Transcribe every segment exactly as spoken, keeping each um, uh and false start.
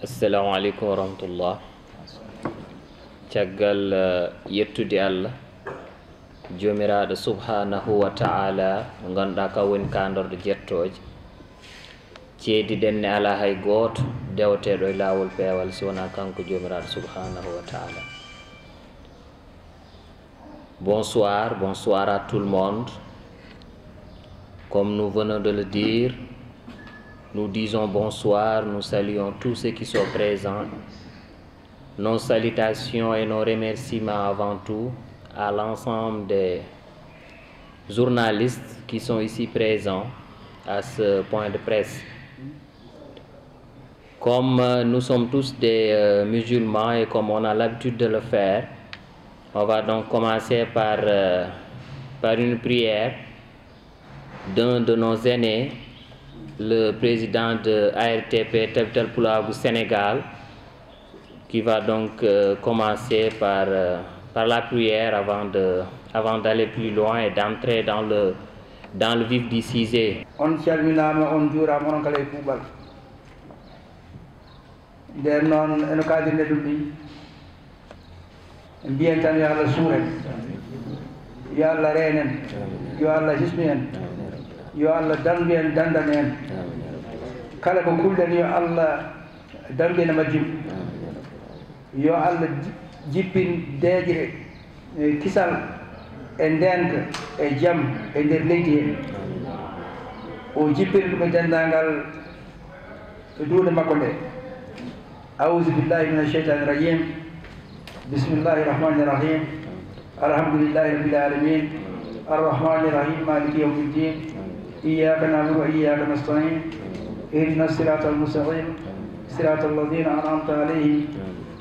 Assalamu aleykum wa rahmatullah. Caggal, eh, yettude Allah, Joomiraaɗo subhaanahu wa ta'ala, mo ngannduɗaa kan woni kaandorɗo jettooje, ceediɗen ne alaa hay gooto deweteeɗo e laawol peewal si wonaa kanko Joomiraaɗo subhaanahu wa ta'ala. Bonsoir, bonsoir à tout le monde. Comme nous venons de le dire, nous disons bonsoir, nous saluons tous ceux qui sont présents. Nos salutations et nos remerciements avant tout à l'ensemble des journalistes qui sont ici présents à ce point de presse. Comme, euh, nous sommes tous des, euh, musulmans et comme on a l'habitude de le faire, on va donc commencer par, euh, par une prière d'un de nos aînés, le président de A R T P Tabital Pulaagu Sénégal, qui va donc, euh, commencer par, euh, par la prière avant de, avant d'aller plus loin et d'entrer dans le, dans le vif du sujet. On calminaama, on njuuraama, onon kala e kuuɓal. Nden noon, eno kaadirde ɗum ni, mbiyen tan yo Allah suur en, yo Allah reen en, yo Allah hisnu en, yo Allah danndu en, danndana en. Kala ko kulɗen, yo Allah danndu en e majjum. Yo Allah ji-, jippin deeƴre, e kisal, e ndeenka, e jam e nder leydi he. O jippin ɗum e denndaangal e duunde makko nde. أعوذ بالله من الشيطان الرجيم. بسم الله الرحمن الرحيم. الحمد لله رب العالمين. الرحمن الرحيم. مالك يوم الدين. إياك نعبد وإياك نستعين. اهدنا الصراط المستقيم. صراط الذين أنعمت عليهم.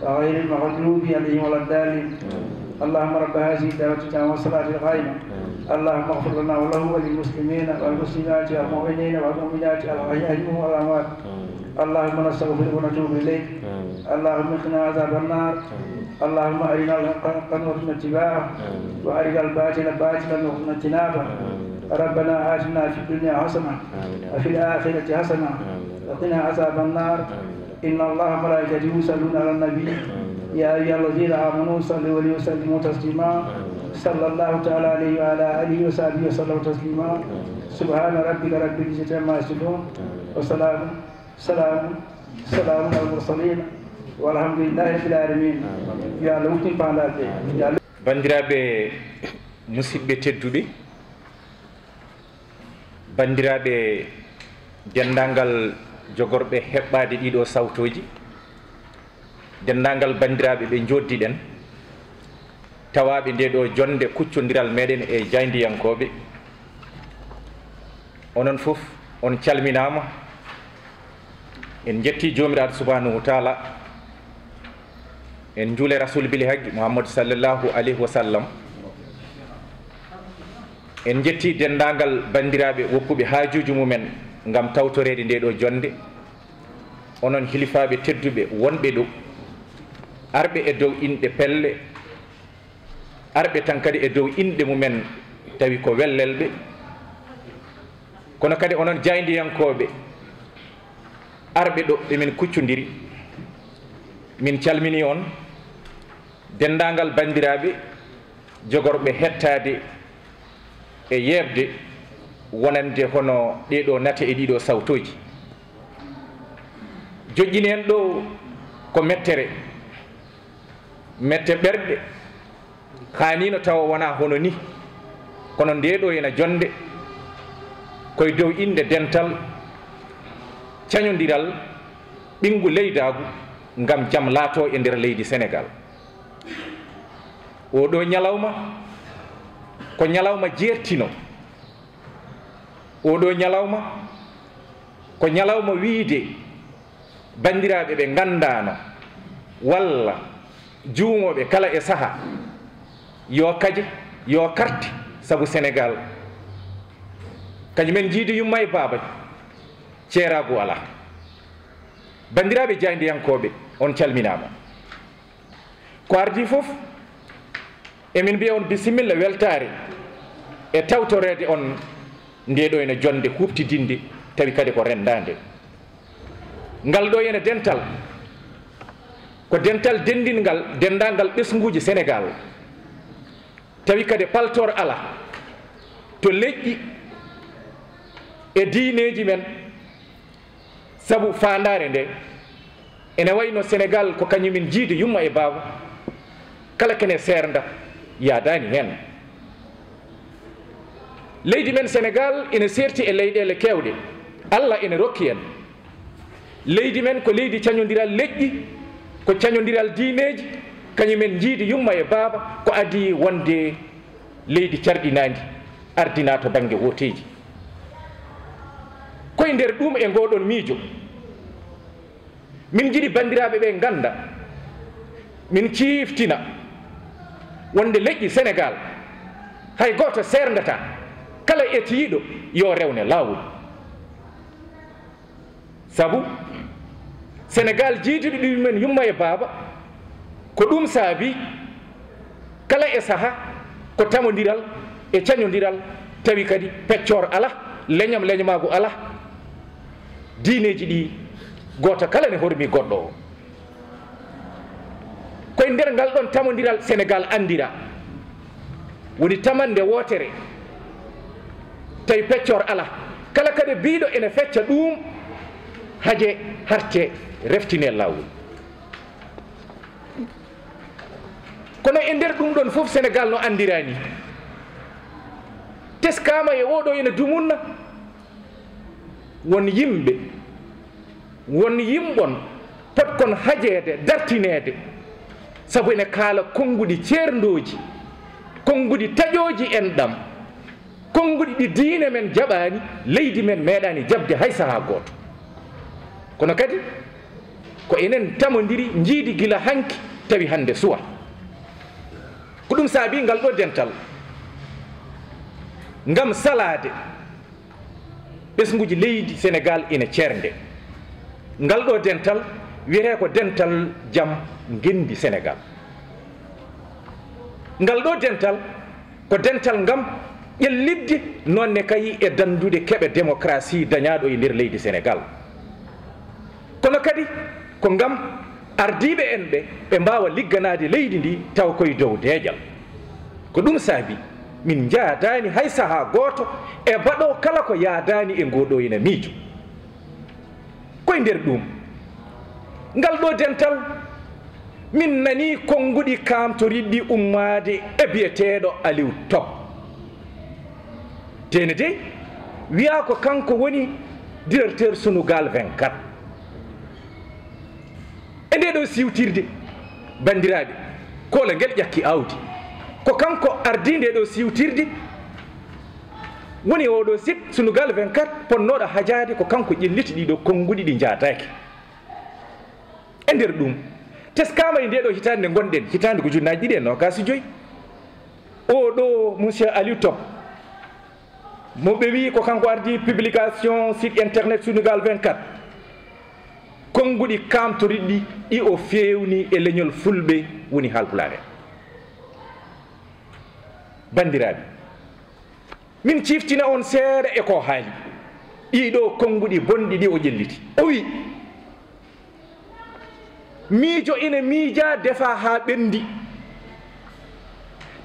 غير المغضوب عليهم ولا الضالين. اللهم رب هذه الدعوة التامة والصلاة القائمة. اللهم اغفر لنا وله وللمسلمين والمسلمات والمؤمنين والمؤمنات الأحياء منهم والأموات. اللهم نستغفرك ونتوب إليك. اللهم قنا عذاب النار. اللهم أرنا الحق حقا وارزقنا اتباعه. وأرنا الباطل باطلا وارزقنا اجتنابه. ربنا آتنا في الدنيا حسنة. وفي الآخرة حسنة. وقنا عذاب النار. إن الله وملائكته يصلون على النبي. يا أيها الذين آمنوا صلوا عليه وسلموا تسليما. صلى الله تعالى عليه وعلى آله وصحبه وسلم تسليما. سبحان ربك رب العزة عما يصفون. وسلام، سلام، سلام على المرسلين. والحمد لله رب العالمين. Yo Allah wurtin paandaale ɗe. Yo Allah Banndiraaɓe musidɓe tedduɓe, banndiraaɓe denndaangal jogorɓe heɓɓaade ɗiɗo sawtooji, denndaangal banndiraaɓe ɓe njooɗdiɗen, tawaaɓe nde ɗo jonnde kuccondiral meɗen e jaayndiyankooɓe, onon fof on calminaama. En njetti Joomiraaɗo Subhaanahu wa Taala, en njuule Rasuul bil Haqq Muhammad sallallahu alayhi wa sallam. En njetti denndaangal banndiraaɓe woppuɓe haajuuji mumen ngam tawtoreede nde ɗo jonnde. Onon hilifaaɓe teddubɓe wonɓe ɗo, arɓe e dow inɗe pelle, arɓe tan kadi e dow inɗe mumen tawi ko wellelɓe, kono kadi onon jaayndiyankooɓe arɓe ɗo ɓe min kuccondiri, min calmini on, denndaangal banndiraaɓe jogorɓe hettaade e yeeɓde wonande hono ɗee ɗo nate e ɗii ɗo sawtooji. Joƴƴini en ɗo ko mettere, mette ɓerɗe, haaniino tawa wonaa hono ni, kono ndee ɗo ena jonnde ko e dow innde dental, cañondiral, ɓinngu leydaagu ngam jam laatoo e nder leydi Senegaal. Oo ɗo ñalawma ko ñalawma jeertino. Oo ɗo ñalawma ko ñalawma wiyde banndiraaɓe ɓe nganndaano walla juumooɓe kala e saha, yo kaje, yo karte, sabu Senegaal kañum en jiidi yumma e baaba, ceeraagu alaa. Banndiraaɓe jaayndiyankooɓe, on calminaama. Ko ardii fof, emin mbiya on bisimilla weltaare e tawtoreede on ndee ɗo ene jonnde huuɓtidinnde, tawi kadi ko renndaande. Ngal ɗo ene dental, Ko dental denndingal denndaangal ɓesnguuji Senegaal, tawi kadi paltoor alaa to leƴƴi e diineeji men, sabu faandaare nde ene wayno Senegaal ko kañum en jiyde yumma e baaba, kala kene seernda yaadaani heen. Leydi men Senegaal ene seerti e leyɗeele keewɗe, Alla ene rokki en. Leydi men ko leydi cañondiral leƴƴi, ko cañondiral diineeji, kañum en njiidi yumma e baaba, ko adii wonde leydi carɗinaandi, ardinaa to bannge wooteeji. Koye nder ɗum e ngooɗon miijo, min njiɗi banndiraaɓe ɓe ngannda, min ciiftina wonde leƴƴi Senegaal hay gooto seerndataa, kala etiiɗo yo rewne laawol. Sabu Senegaal jiyduɗo ɗum men yumma e baaba, ko ɗum saabi kala e saha ko tamondiral e cañondiral, tawi kadi peccoor alaa, leñam leñamaagu alaa, diineeji ɗi gooto kala ne hormi goɗɗo o. Koye nder ngal ɗon tamondiral Senegaal anndira, woni tamannde wootere, tawi peccoor alaa. Kala kadi biyɗo ene fecca ɗum, haje harte, reftine laawol. Kono e nder ɗum ɗon fof Senegaal no anndiraani. Teskaama e oɗo ene dumunna, won yimɓe, won yimɓon potkon hajeede, dartineede, sabu ene kaala konnguɗi ceerndooji, konnguɗi taƴooji enɗam, konnguɗi ɗi diine men jaɓaani, leydi men meeɗaani jaɓde hay sahaa gooto. Kono kadi ko enen tamondiri, njiidi gila hanki tawi hannde suwa. Ko ɗum saabi ngal ɗo dental, ngam salaade ɓesnguuji leydi Senegaal ina ceernde. Ngal ɗo dental wiyetee ko dental jam ngenndi Senegaal. Ngal ɗo dental ko dental ngam ƴellitde noon ne kay e danndude keɓe démocratie dañaaɗo e nder leydi Senegaal. Kono kadi ko ngam ardiiɓe en ɓe, ɓe mbaawa ligganaade leydi ndi tawa koye dow deeƴal. Ko ɗum saabi min njaadaani hay sahaa gooto e baɗo kala ko yaadaani e ngoo ɗo ina miijo. Koye nder ɗum, ngal ɗo dental, min nanii konnguɗi kaamtoriɗi ummaade e biyeteeɗo Aliou Top. Teene dey, wiyaa ko kanko woni directeur Sunugal vingt-quatre. E nde ɗo siwtirde, banndiraaɓe, koolangel ƴakki aawdi. Ko kanko ardii nde ɗo siwtirde, woni oɗo site Sunugal vingt-quatre ponnooɗo hajaade, ko kanko ƴelliti ɗiɗo konnguɗi ɗi njaataaki. E nder ɗum, teskaama e nde ɗo hitaande nde ngonɗen, hitaande ko ujunnaaji ɗiɗi e noogaas e joy. Oɗo monsieur Aliou Top, mo ɓe wii ko kanko ardii publication site internet Sunugal vingt-quatre, konnguɗi kaamtoriɗi ɗi o feewni e leñol Fulɓe woni Haalpulaar en. Banndiraaɓe, min ciiftina on seeɗa e ko haali. Ɗii ɗo konnguɗi bonɗi ɗi o ƴelliti. O wii, miijo ina miijaa, defaa haa ɓenndi.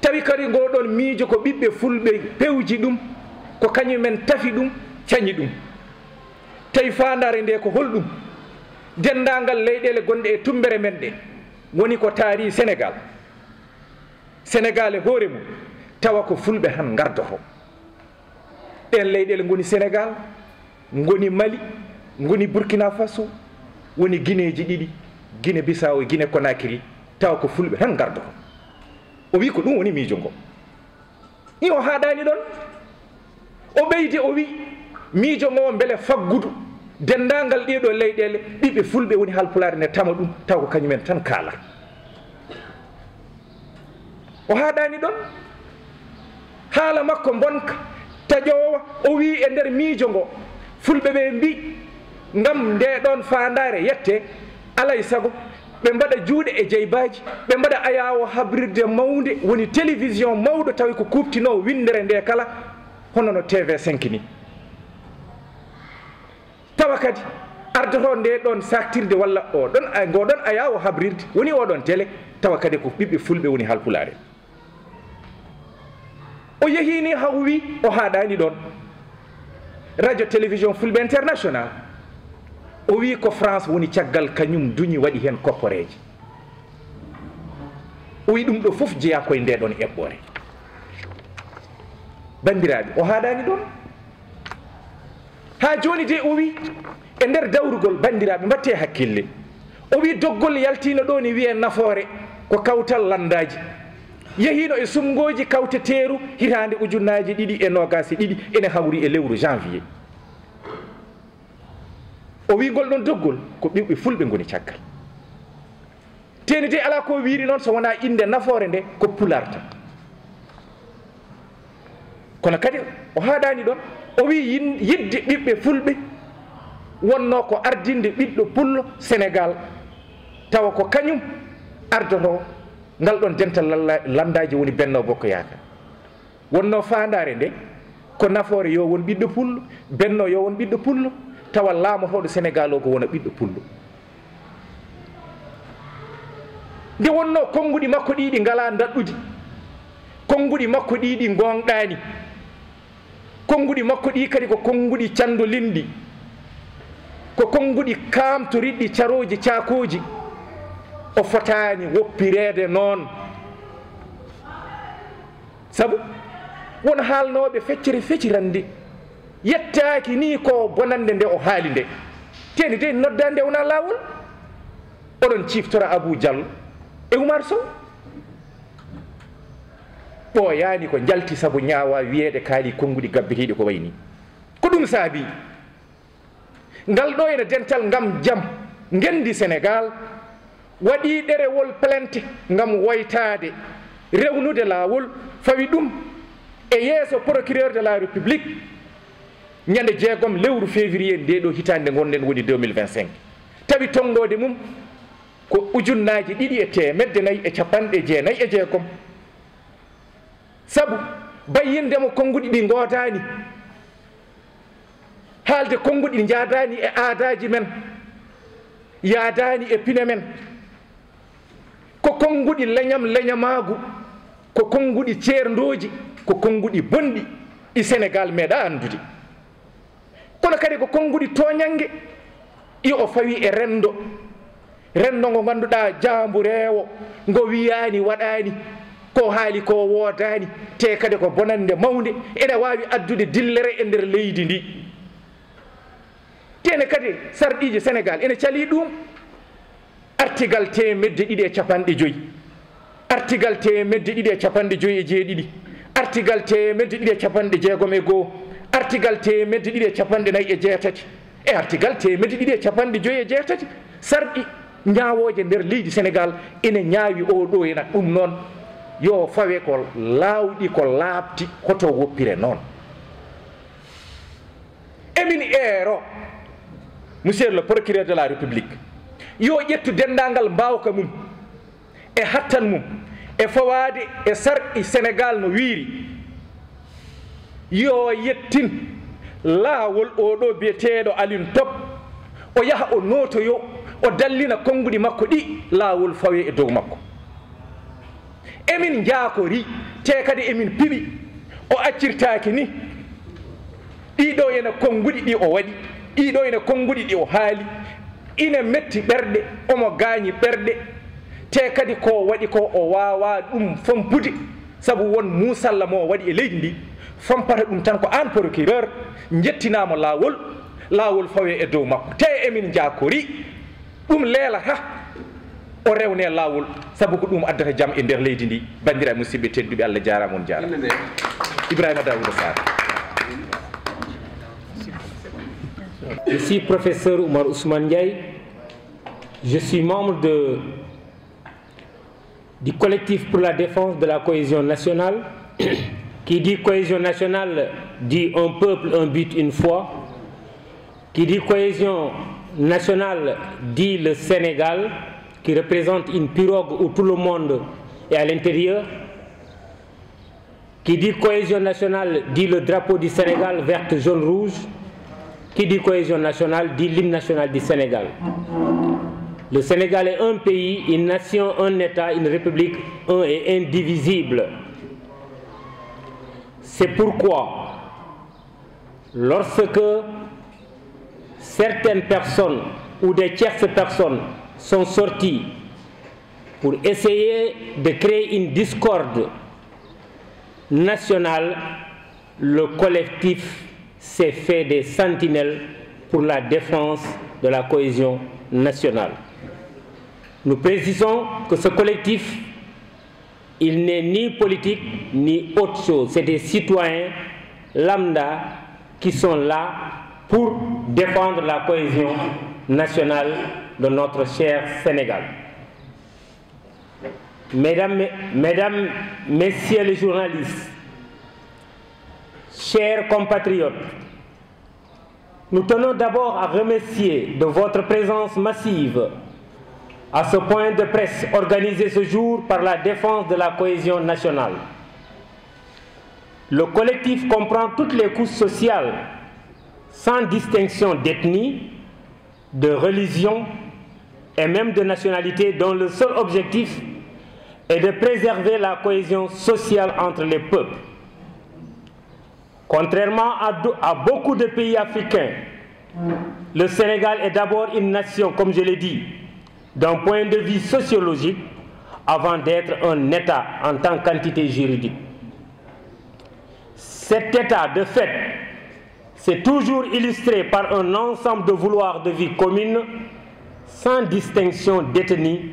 Tawi kadi ngoo ɗoon miijo ko ɓiɓɓe Fulɓe pewji ɗum, ko kañum en tafi ɗum, cañi ɗum. Tawi faandaare nde ko holɗum? Denndaangal leyɗeele gonɗe e tummbere men ɗe, woni ko taari Senegaal. Senegaal e hoore mum, tawa ko Fulɓe tan ngardoto. Ɗeen leyɗeele ngoni Senegaal, ngoni Mali, ngoni Burkina Faso, woni Gineeji ɗiɗi, Gine Bisaw e Gine Konakiri, tawa ko Fulɓe tan ngardoto. O wii ko ɗum woni miijo ngo. Ɗi o haaɗaani ɗoon. O ɓeydi, o wii, miijo ngo mbele faggudu denndaangal ɗee ɗo leyɗeele, ɓiɓɓe Fulɓe woni Haalpulaar ne tama ɗum, taw ko kañum en tan kaala. O haaɗaani ɗoon. Haala makko mbonka, taƴoowa, o wii e nder miijo ngo, Fulɓe ɓe mbii, ngam nde ɗoon faandaare yette, alay sago ɓe mbaɗa juuɗe e jeybaaji, ɓe mbaɗa ayaawo habrirde mawnde, woni télévision mawɗo, tawi ko kuuɓtinoowo winndere nde kala, hono no T V cinq ni. Tawa kadi Ardoto nde ɗon saktirde walla o ɗon, a, ngo ɗon ayaawo habrirde woni o ɗon télé, tawa kadi ko ɓiɓɓe fulɓe woni halpulaare. O yehi ni haa o wi o haaɗaani ɗon. Radio Télévision Fulɓe International, o wi ko France woni caggal, kañum duñi, waɗi heen kopporeeje. O wi ɗum ɗo fof jeyaa koye nde ɗon eɓɓoore. Banndiraaɓe, o haaɗaani ɗon. Haa jooni de o wi, e nder dawrugol, banndiraaɓe, mbaɗtee hakkille. O wi doggol yaltiino ɗo ne wiyee nafoore, ko kawtal lanndaaji. Yehiino e sumngooji kawte teeru hitaande ujunnaaji ɗiɗi e noogaas e ɗiɗi, ene hawri e lewru janvier. O wi ngol ɗon doggol ko ɓiɓɓe fulɓe ngoni caggal. Teeni de alaa ko wiiri noon so wonaa innde nafoore nde ko Pulaar tan. Kono kadi o haaɗaani ɗon. O wi yin-, yiɗde ɓiɓɓe fulɓe wonnoo ko ardinde ɓiɗɗo pullo Senegaal, tawa ko kañum ardotoo ngal ɗon dental lalla-, lanndaaji woni Benno Bokk Yaakaar. Wonnoo faandaare nde ko nafoore yo won ɓiɗɗo pullo, Benno yo won ɓiɗɗo pullo, tawa laamotooɗo Senegaal o ko wona ɓiɗɗo pullo. Nde wonnoo konnguɗi makko ɗi ɗi ngalaa ndaɗɗudi, konnguɗi makko ɗi ɗi ngoongɗaani, konnguɗi makko ɗi kadi ko konnguɗi canndolinɗi, ko konnguɗi kaamtoriɗɗi carooji caakooji, o fotaani woppireede noon. Sabu won haalnooɓe feccere fecirande, yettaaki ni ko bonannde nde o haali nde. Teeni de noddaande wonaa laawol. Oɗon ciiftora Abou Diallo e Oumar Sow. Ɓooyaani ko njalti sabu ñaawa wiyeede kaali konnguɗi gabbitiiɗi ko wayi ni. Ko ɗum saabi ngal ɗo ene dental ngam jam ngenndi Senegaal waɗi ɗerewol plainte ngam woytaade, rewnude laawol, fawi ɗum e yeeso procureur de la République ñande jeegom lewru février nde ɗo hitaande ngonɗen woni deux mille vingt-cinq. Tawi tonngoode mum ko ujunnaaji ɗiɗi e teemedde nayi e capanɗe jeenayi e jeegom. Sabu bayyinde mo konnguɗi ɗi ngoodaani, haalde konnguɗi njaadaani e aadaaji men, yaadaani e pine men. Ko konnguɗi leñam leñamaagu, ko konnguɗi ceerndooji, ko konnguɗi bonɗi ɗi Senegaal meeɗaa anndude. Kono kadi ko konnguɗi tooñannge ɗi o fawi e renndo. Renndo ngo ngannduɗaa jaambureewo, ngo wiyaani waɗaani, ko haali ko woodaani, te kadi ko bonannde mawnde, ene waawi addude dillere e nder leydi ndi. Te ene kadi sarɗiiji Senegaal ene calii ɗum. Artigal teemedde ɗiɗi e capanɗe joyi, artigal teemedde ɗiɗi e capanɗe joyi e jeeɗiɗi, artigal teemedde ɗiɗi e capanɗe jeegom e goo, artigal teemedde ɗiɗi e capanɗe nayi e jeetati, e artigal teemedde ɗiɗi e capanɗe joyi e jeetati, sarɗi ñaawooje nder leydi Senegaal ene ñaawi oo ɗo ena. Ɗum noon, yo fawe ko laawɗi, ko laaɓti, hoto woppire noon. Emin eero, Monsieur le Procureur de la République, yo ƴettu denndaangal mbaawka mum e hattan mum e fawaade e sarɗi Senegaal no wiiri, yo yettin laawol oo ɗo biyeteeɗo Alioune Top, o yaha o nootoyo, o dallina konnguɗi makko ɗi, laawol fawe e dow makko. Emin njaakori, te kadi emin piɓi, o accirtaaki ni. Ɗiɗo ene konnguɗi ɗi o waɗi, ɗiɗo ene konnguɗi ɗi o haali, ine metti ɓerɗe, omo gaañi ɓerɗe, te kadi ko waɗi ko o waawaa ɗum fampude, sabu won muusalla mo o waɗi e leydi ndi, fampata ɗum tan ko aan procureur, njettinaa mo laawol, laawol fawe e dow makko. Te emin njaakori, ɗum leelata, o rewnee laawol, sabu ko ɗum addata jam e nder leydi ndi. Banndiraaɓe musidɓe tedduɓe, Allah jaaraama, on jaaraama. Ibrahima Daouda Sarr. Je suis professeur Oumar Ousmane Ndiaye. Je suis membre de, du collectif pour la défense de la cohésion nationale. Qui dit cohésion nationale dit un peuple, un but, une foi. Qui dit cohésion nationale dit le Sénégal, qui représente une pirogue où tout le monde est à l'intérieur. Qui dit cohésion nationale dit le drapeau du Sénégal, vert, jaune, rouge. qui dit cohésion nationale dit l'hymne national du Sénégal. Le Sénégal est un pays, une nation, un État, une république, un et indivisible. C'est pourquoi, lorsque certaines personnes ou des tierces personnes sont sorties pour essayer de créer une discorde nationale, le collectif s'est fait des sentinelles pour la défense de la cohésion nationale. Nous précisons que ce collectif, il n'est ni politique ni autre chose. C'est des citoyens lambda qui sont là pour défendre la cohésion nationale de notre cher Sénégal. Mesdames, Mesdames, Messieurs les journalistes, chers compatriotes, nous tenons d'abord à remercier de votre présence massive à ce point de presse organisé ce jour par la défense de la cohésion nationale. Le collectif comprend toutes les couches sociales, sans distinction d'ethnie, de religion et même de nationalité, dont le seul objectif est de préserver la cohésion sociale entre les peuples. Contrairement à, à beaucoup de pays africains, le Sénégal est d'abord une nation, comme je l'ai dit, d'un point de vue sociologique, avant d'être un État en tant qu'entité juridique. Cet État, de fait, s'est toujours illustré par un ensemble de vouloirs de vie commune, sans distinction d'ethnie,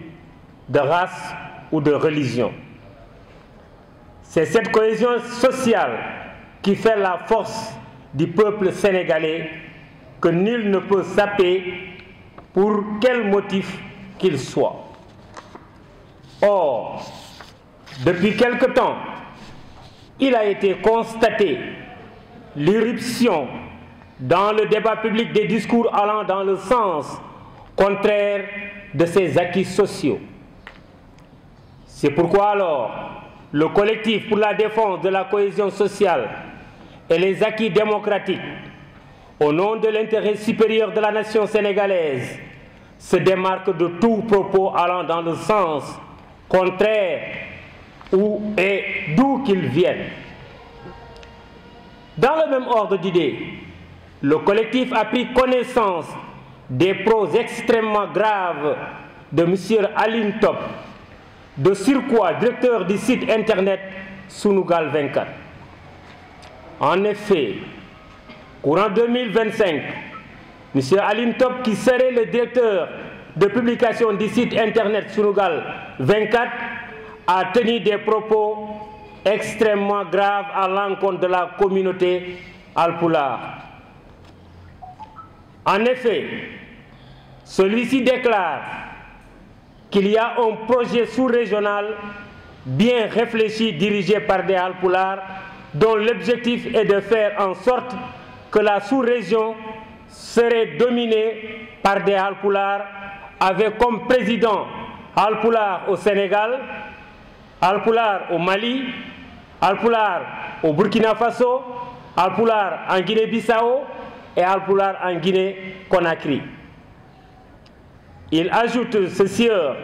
de race ou de religion. C'est cette cohésion sociale qui fait la force du peuple sénégalais, que nul ne peut saper pour quel motif qu'il soit. Or, depuis quelque temps, il a été constaté l'irruption dans le débat public des discours allant dans le sens contraire de ces acquis sociaux. C'est pourquoi alors le collectif pour la défense de la cohésion sociale et les acquis démocratiques, au nom de l'intérêt supérieur de la nation sénégalaise, se démarque de tout propos allant dans le sens contraire ou et d'où qu'il vienne. Dans le même ordre d'idées, le collectif a pris connaissance des propos extrêmement graves de M. Aline Top, de surcroît directeur du site internet Sunugal vingt-quatre. En effet, courant deux mille vingt-cinq, M. Aline Top, qui serait le directeur de publication du site internet Sunugal vingt-quatre, a tenu des propos extrêmement graves à l'encontre de la communauté Alpulaar. En effet, celui-ci déclare qu'il y a un projet sous-régional bien réfléchi, dirigé par des Alpulaar, dont l'objectif est de faire en sorte que la sous-région serait dominée par des Alpulaar, avec comme président Alpulaar au Sénégal, Alpulaar au Mali, Alpulaar au Burkina Faso, Alpulaar en Guinée-Bissau et Alpulaar en Guinée-Conakry. Il ajoute, ce sieur,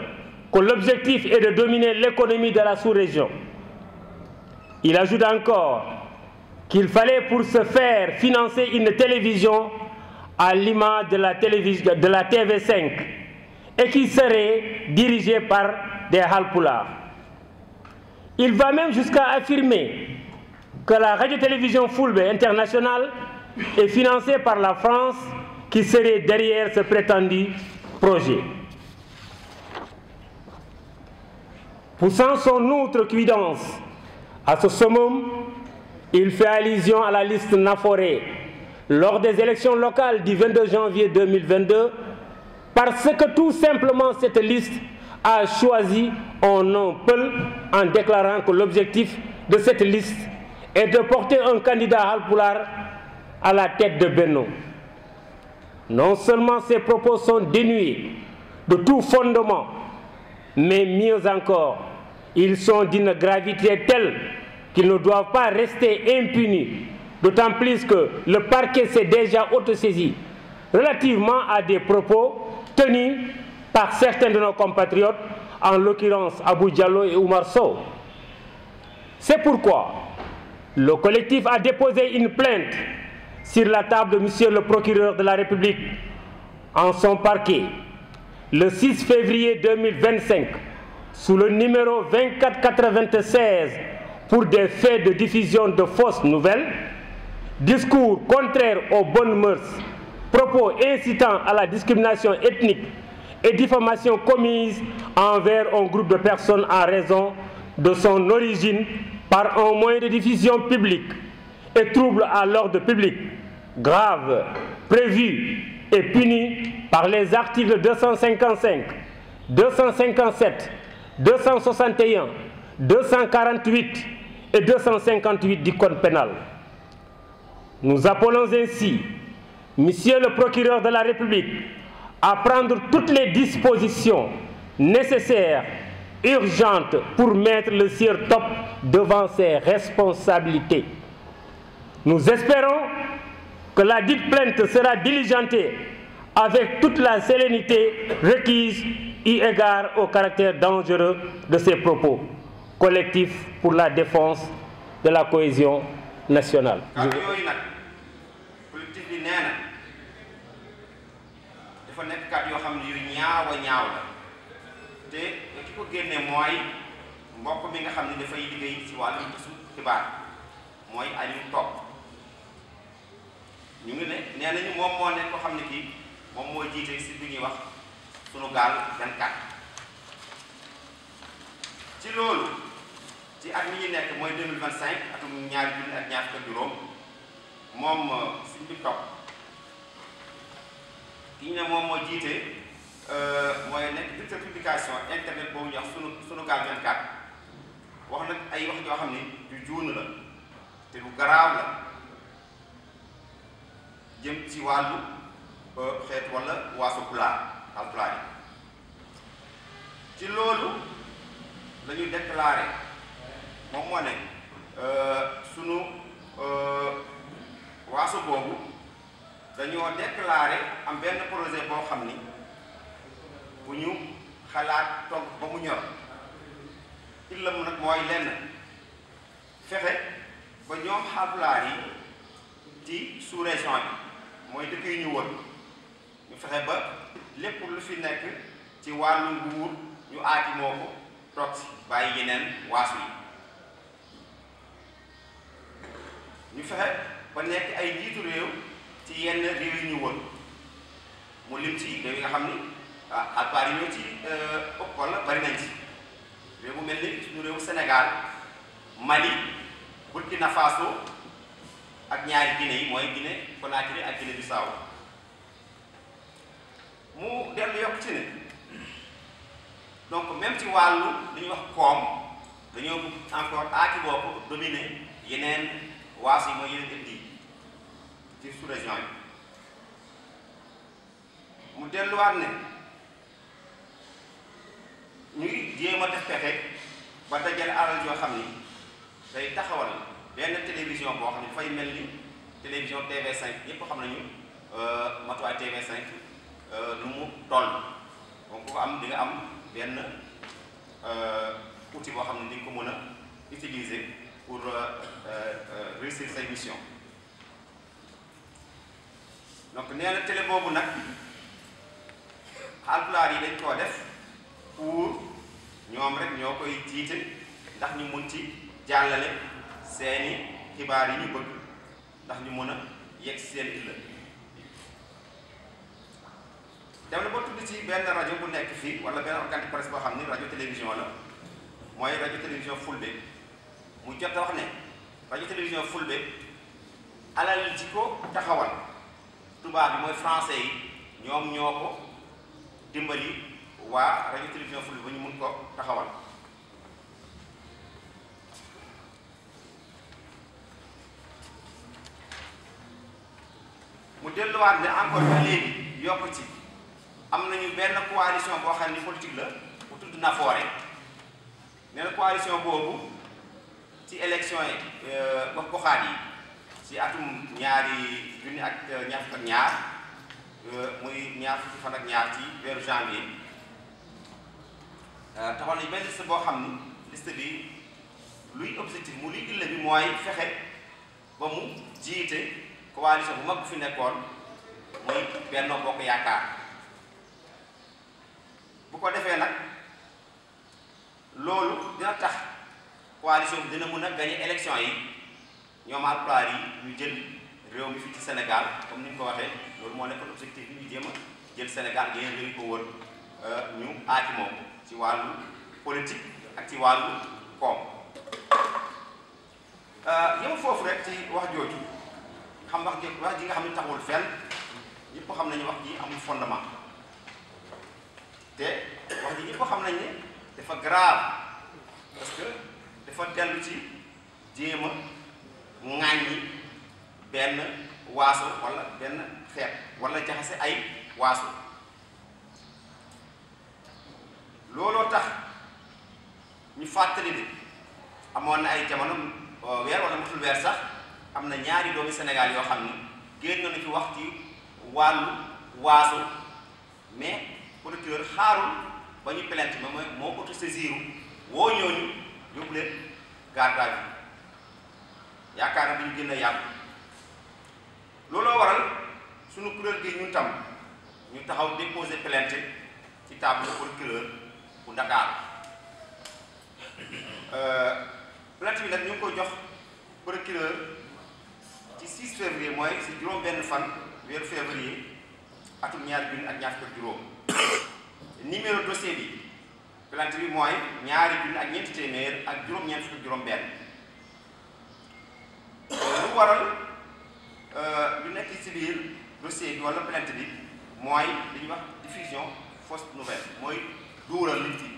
que l'objectif est de dominer l'économie de la sous-région. Il ajoute encore qu'il fallait pour ce faire financer une télévision à l'image de la télévision de la T V cinq et qui serait dirigée par des Halpulaar. Il va même jusqu'à affirmer que la radio-télévision Fulbe Internationale est financée par la France, qui serait derrière ce prétendu projet. Poussant son outrecuidance à ce summum, il fait allusion à la liste Nafoore lors des élections locales du vingt-deux janvier deux mille vingt-deux, parce que tout simplement cette liste a choisi un nom Peul, en déclarant que l'objectif de cette liste est de porter un candidat Halpulaar à la tête de Benno. Non seulement ces propos sont dénués de tout fondement, mais mieux encore, ils sont d'une gravité telle qu'ils ne doivent pas rester impunis D'autant plus que le parquet s'est déjà autosaisi relativement à des propos tenus par certains de nos compatriotes, en l'occurrence Abou Diallo et Oumar Sow. C'est pourquoi le collectif a déposé une plainte sur la table de Monsieur le procureur de la République en son parquet le six février deux mille vingt-cinq sous le numéro vingt-quatre quatre-vingt-seize pour des faits de diffusion de fausses nouvelles, discours contraires aux bonnes mœurs, propos incitant à la discrimination ethnique et diffamation commise envers un groupe de personnes en raison de son origine par un moyen de diffusion public et trouble à l'ordre public grave prévu et puni par les articles deux cent cinquante-cinq, deux cent cinquante-sept, deux cent soixante et un, deux cent quarante-huit et deux cent cinquante-huit du Code pénal. Nous appelons ainsi Monsieur le procureur de la République à prendre toutes les dispositions nécessaires, urgentes, pour mettre le sieur Top devant ses responsabilités. Nous espérons que la dite plainte sera diligentée avec toute la sérénité requise eu égard au caractère dangereux de ces propos. Collectif pour la défense de la cohésion nationale. Kàddu yooyu nag, collectif bi nee na dafa nekk kàddu yoo xam ne yu ñaaw a ñaaw la, te ki ko génne mooy mbokk mi nga xam ne dafay liggéey ci wàllum tasu xibaar, mooy Aliou Top. Ñu ngi ne, nee nañu moom moo nekk koo xam ne kii moom moo jiite site bi ñuy wax Sunugal vingt-quatre. Ci loolu, ci at mi ñu nekk mooy deux mille vingt-cinq, atum ñaari junni ak ñaar fukk ak juróom, moom site bi Top, ki ñu ne moom moo jiite, mooy nekk directeur publication internet boobu ñuy wax sunu Sunugal vingt-quatre, wax nag ay wax yoo xam ne ju juunu la te lu garaaw la, jëm ci wàllu xeet wala waaso pulaar, Haalpulaar yi. Ci loolu la ñu déclaré, moom moo ne sunu waaso boobu dañoo déclaré am benn projet boo xam ni bu ñu xalaat togg ba mu ñor, illam nag mooy lenn, fexe ba ñoom Haalpulaar yi ci sous-région bi, mooy dëkk yi ñu wër, ñu fexe ba lépp lu fi nekk ci wàllu nguur ñu aakimoo ko, toog ci, bàyyi yeneen waaso yi. Ñu fexe ba nekk ay njiitu réew ci yenn réew yi ñu wër, mu lim ci réew yi nga xam ni ah Haalpulaar yi ñoo ci ëpp wala bari nañ ci, réew mu mel ni suñu réewu Sénégal, Mali, Burkina Faso ak ñaari Guinée yi, mooy Guinée Conakry ak Guinée Bissau. Mu dellu yokk ci ne, donc, même ci wàllu li ñuy wax koom, dañoo bëgg encore aaki boo ko dominer yeneen waaso yi, mooy yeneen ethnie yi ci sous-région yi. Mu delluwaat ne ñu ngi jéem a def pexe ba dajale alal yoo xam ni day taxawal benn télévision boo xam ne dafay mel ni télévision T V cinq. Ñëpp xam nañu matuwaay T V cinq nu mu toll. Donc, ku ko am, di nga am benn outil boo xam ne di nga ko mën a utiliser pour réussir say mission. Donc, nee na télé boobu nag, Haalpulaar yi dañ koo def pour ñoom rek ñoo koy jiite, ndax ñu mun ci jàllale seeni xibaar yi ñu bëgg, ndax ñu mën a yegg seen illa. Dem na ba tudd ci benn rajo bu nekk fii, wala benn organe de presse boo xam ni rajo télévision la, mooy rajo télévision Fulbe. Mu jot a wax ne rajo télévision Fulbe, alal ji ko taxawal, tubaab bi, mooy français yi, ñoom ñoo ko dimbali, waa rajo télévision Fulbe, ba ñu mun ko taxawal. Mu delluwaat ne encore ba léegi yokk ci, am nañu benn coalition boo xam ni politique la, bu tudd Nafoore. Nee na coalition boobu, ci élection yi, gox goxaat yi, ci atum ñaari junni ak ñaar fukk ak ñaar, muy ñaar fukki fan ak ñaar ci weeru janvier. Taxoon nañ benn liste boo xam ni, liste bi, luy objectif mu, luy illa bi mooy fexe ba mu jiite coalition bu mag bu fi nekkoon, muy Benno Bokk Yaakaar. Bu ko defee nag, loolu dina tax coalition bi dina mun a gagner élection yi, ñoom Haalpulaar yi ñu jël réew mi fii ci Sénégal. Comme ni ñu ko waxee, loolu moo nekkoon objectif bi, ñu jéem a jël Sénégal ak yeneen réew yi ko wër, euh, ñu aaki moom ci wàllu politique ak ci wàllu koom. Euh, yemul foofu rek ci wax jooju, xam wax ji, wax ji nga xam ne taxul fenn, ñëpp xam nañu wax ji amul fondement. Te wax ji ñëpp xam nañ ne dafa grave, parce que dafa dellu ci jéem a ŋàññi benn waaso wala benn xeet, wala jaxase ay waaso. Looloo tax ñu fàttali ne amoon na ay jamono, euh, weer wala mutul weer sax, am na ñaari doomi Sénégal yoo xam ne génn nañu fi wax ci wàllu waaso, mais procureur xaarul ba ñu plainte, mais mooy moo autosaisiru, woo ñooñu, yóbbu leen garde à vue. Yaakaar na duñu gën a yàgg. Looloo waral sunu kuréel gi ñun tam ñu taxaw déposer plainte ci table procureur bu Ndakaaru. Euh, plainte bi nag ñu ngi ko jox procureur ci six février, mooy si juróom benn fan weeru février atum ñaari junni ak ñaar fukk ak juróom. Numéro dossier bi, plainte bi mooy ñaari junni ak ñeenti téeméer ak juróom-ñeent fukk ak juróom benn. Lu waral, euh, lu nekk ci biir dossier bi wala plainte bi mooy li ñuy wax diffusion fausse nouvelle, mooy duural nit ki.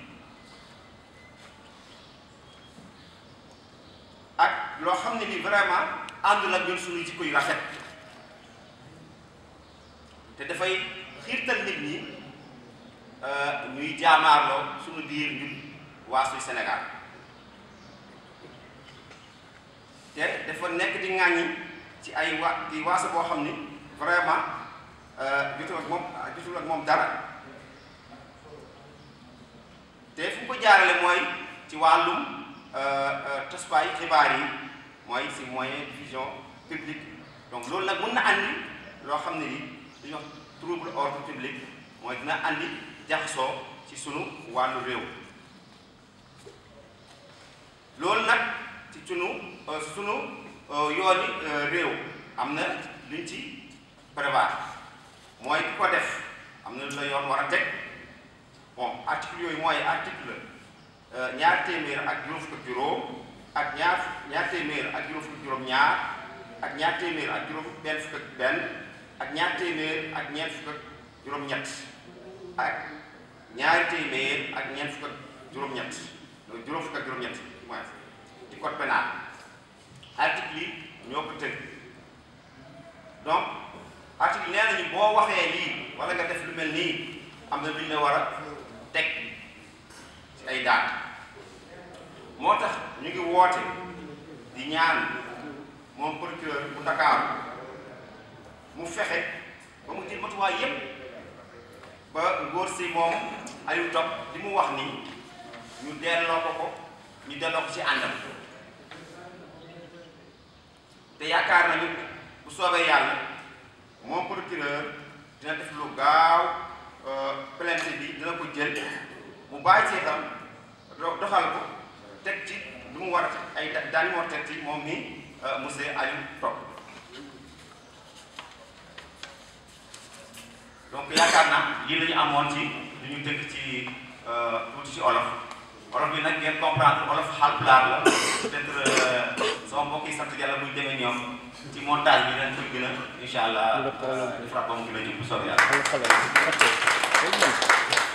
Ak loo xam ne ni vraiment àndul ak ñun suñu jikko yu rafet. Te dafay xiirtal nit ñi, euh, ñuy jaamaarloo suñu biir ñun waa suy Sénégal. Te dafa nekk di ŋàññi ci ay wa-, di waaso boo xam ni vraiment, euh, jotul ak moom, jotul ak moom dara. Te fu mu ko jaarale mooy ci wàllum, euh, euh, tasukaay xibaar yi, mooy si moyen diffusion publique. Donc loolu nag mën na andi loo xam ne li dañuy wax trouble ordre public, mooy dina andi jaxasoo ci sunu wàllu réew. Loolu nag ci sunu, euh, sunu, euh, yooni, euh, réew am na luñ ci prévoir, mooy ku ko def am na lu la yoon war a teg. Bon, article yooyu mooy article, euh, ñaar téeméer ak juróom fukk ak juróom, ak ñaar, ñaar téeméer ak juróom fukk ak juróom-ñaar, ak ñaar téeméer ak juróom benn fukk ak benn, ak ñaar téeméer ak ñeent fukk ak juróom-ñett, ak ñaar téeméer ak ñeent fukk ak juróom-ñett, donc juróom fukk ak juróom-ñett, mooy ci code pénal. Article yi ñoo ko tënk. Donc article nee nañu boo waxee lii wala nga def lu mel nii, am na lu ñu la war a teg ci ay daan. Moo tax ñu ngi woote di ñaan moom procureur bu Ndakaaru mu fexe ba mu jël matuwaay yépp ba ngóor si moom Aliou Top li mu wax ni ñu delloo ko ko, ñu delloo ko ci àndam. Te yaakaar nañu bu soobee Yàlla moom procureur dina def lu gaaw, euh, plainte bi dina ko jël, mu bàyyi seetam do-, doxal ko, teg ci lu mu war a, ay da-, daan yu mu war a teg ci moom mi, euh, monsieur Aliou Top. Donc yaakaar naa lii la ñu amoon ci lu ñu tënk ci, euh, tuuti ci olof. Olof bi nag ngeen comprendre, olof Haalpulaar la. Peut-être, euh, sama mbokk yi sant Yàlla bu ñu demee ñoom ci montage bi dinañ ko gën a, incha Allah, defaraat ba mu gën a jub bu soobee Yàlla. Amul problème. Ok. Léegi man,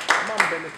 dama am benn